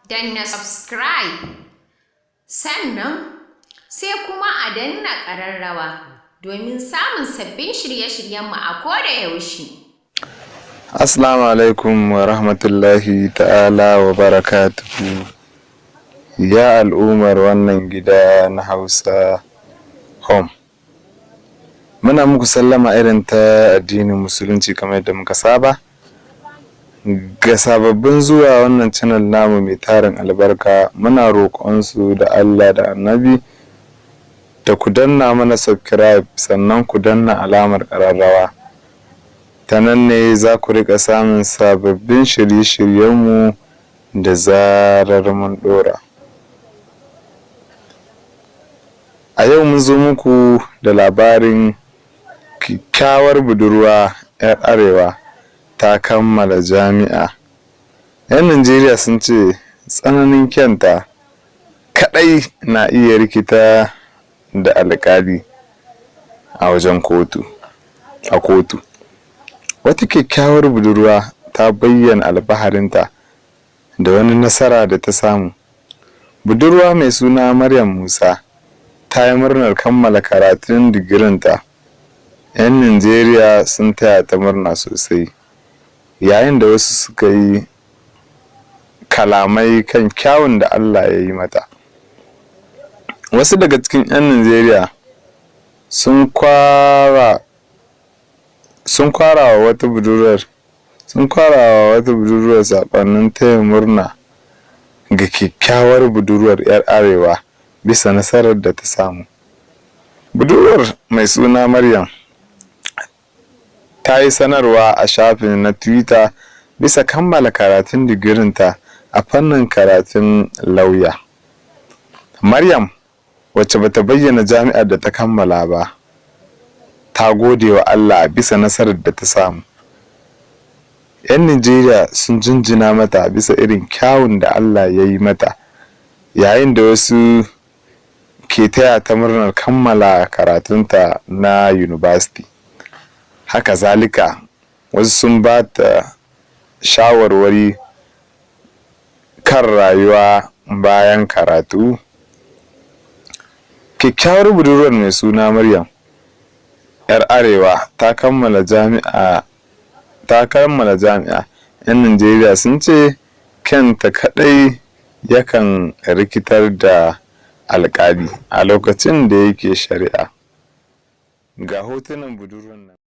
Danna subscribe, sannan sai kuma a danna ƙararrawa domin samun sabbin shirye-shiryenmu a koda yaushe. Assalamu alaikum wa rahmatullahi ta'ala wa barakatuhu. Ya al'ummar wannan gida na Hausa Home. Muna muku sallama irin ta addinin Musulunci kamar yadda muka saba. Ga sababbin zuwa wannan channel namu mai tarin albarka, muna roƙon su da Allah da Annabi da ku danna mana subscribe, sannan ku danna alamar ƙararrawa. Ta nan ne za ku riƙa samun sababbin shirye-shiryenmu da zarar mun ɗora. A yau mun zo muku da labarin kyakkyawar budurwa 'yar arewa ta kammala jami'a. 'Yan Najeriya sun ce tsananin kyanta kaɗai na iya rikita da alƙali a wajen kotu a kotu. Wata kyakkyawar budurwa ta bayyana alfaharinta da wani nasara da ta samu. Budurwa mai suna Maryam Musa ta yi murnar kammala karatun digirinta. 'Yan Najeriya sun taya ta murna sosai, yayin da wasu suka yi kalamai kan kyawun da Allah ya yi mata. Wasu daga cikin 'yan Najeriya sun kwara wa wata budurwar saƙonnin taya murna ga kyakkyawar budurwar 'yar arewa bisa nasarar da ta samu. Budurwar mai suna Maryam ta yi sanarwa a shafin na Twitter bisa kammala karatun digirinta a fannin karatun lauya. Maryam, wacce bata bayyana jami'ar da ta kammala ba, ta gode wa Allah bisa nasarar da ta samu. 'Yan Najeriya sun jinjina mata bisa irin kyawun da Allah ya yi mata, yayin da wasu ke taya ta murnar kammala karatunta na university. Haka zalika, wasu sun ba ta shawarwari kan rayuwa bayan karatu. Kyakkyawar budurwar mai suna Maryam 'yar arewa ta kammala jami'a. 'Yan Najeriya sun ce kyanta kaɗai yakan rikitar da alƙali a lokacin da yake shari'a. Ga hotunan budurwar nan.